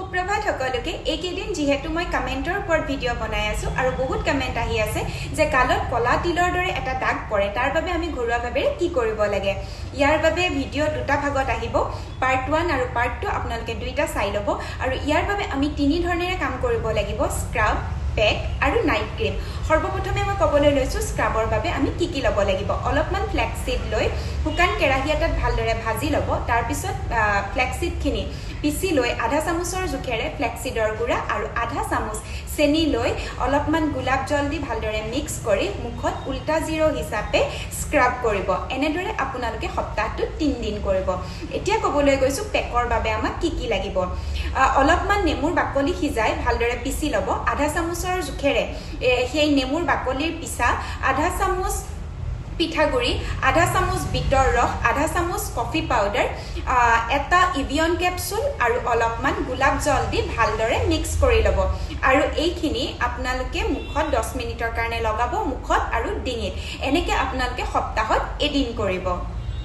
সুপ্ৰভাত সকলোকে। এইকেইদিন যিহেতু মই কমেণ্টৰ ওপৰত ভিডিঅ' বনাই আছোঁ আৰু বহুত কমেণ্ট আহি আছে যে গালত ক'লা তিলৰ দৰে এটা দাগ পৰে, তাৰ বাবে আমি ঘৰুৱাভাৱে কি কৰিব লাগে। ইয়াৰ বাবে ভিডিঅ' দুটা ভাগত আহিব, পাৰ্ট 1 আৰু পাৰ্ট 2, আপোনালোকে দুইটা চাই ল'ব। আৰু ইয়াৰ বাবে আমি তিনি ধৰণেৰে কাম কৰিব লাগিব, স্ক্ৰাব, পেক আৰু নাইট ক্ৰীম। সৰ্বপ্ৰথমে মই ক'বলৈ লৈছোঁ স্ক্ৰাবৰ বাবে আমি কি কি ল'ব লাগিব। অলপমান ফ্লেক্সিড লৈ শুকান কেৰাহী এটাত ভালদৰে ভাজি ল'ব। তাৰপিছত ফ্লেক্সিডখিনি পিচি লৈ আধা চামুচৰ জোখেৰে ফ্লেক্সিডৰ গুড়া আৰু আধা চামুচ চেনি লৈ অলপমান গোলাপ জল দি ভালদৰে মিক্স কৰি মুখত উল্টা জিৰ' হিচাপে স্ক্ৰাব কৰিব। এনেদৰে আপোনালোকে সপ্তাহটোত 3 দিন কৰিব। এতিয়া ক'বলৈ গৈছোঁ পেকৰ বাবে আমাক কি কি লাগিব। অলপমান নেমুৰ বাকলি সিজাই ভালদৰে পিচি ল'ব। আধা চামুচৰ জোখেৰে সেই নেমুৰ বাকলিৰ পিচা, আধা চামুচ পিঠাগুড়ি, আধা চামুচ বিটৰ ৰস, আধা চামুচ কফি পাউডাৰ, এটা ইভিয়ন কেপচুল আৰু অলপমান গোলাপ জল দি ভালদৰে মিক্স কৰি ল'ব। আৰু এইখিনি আপোনালোকে মুখত 10 মিনিটৰ কাৰণে লগাব, মুখত আৰু ডিঙিত। এনেকৈ আপোনালোকে সপ্তাহত এদিন কৰিব।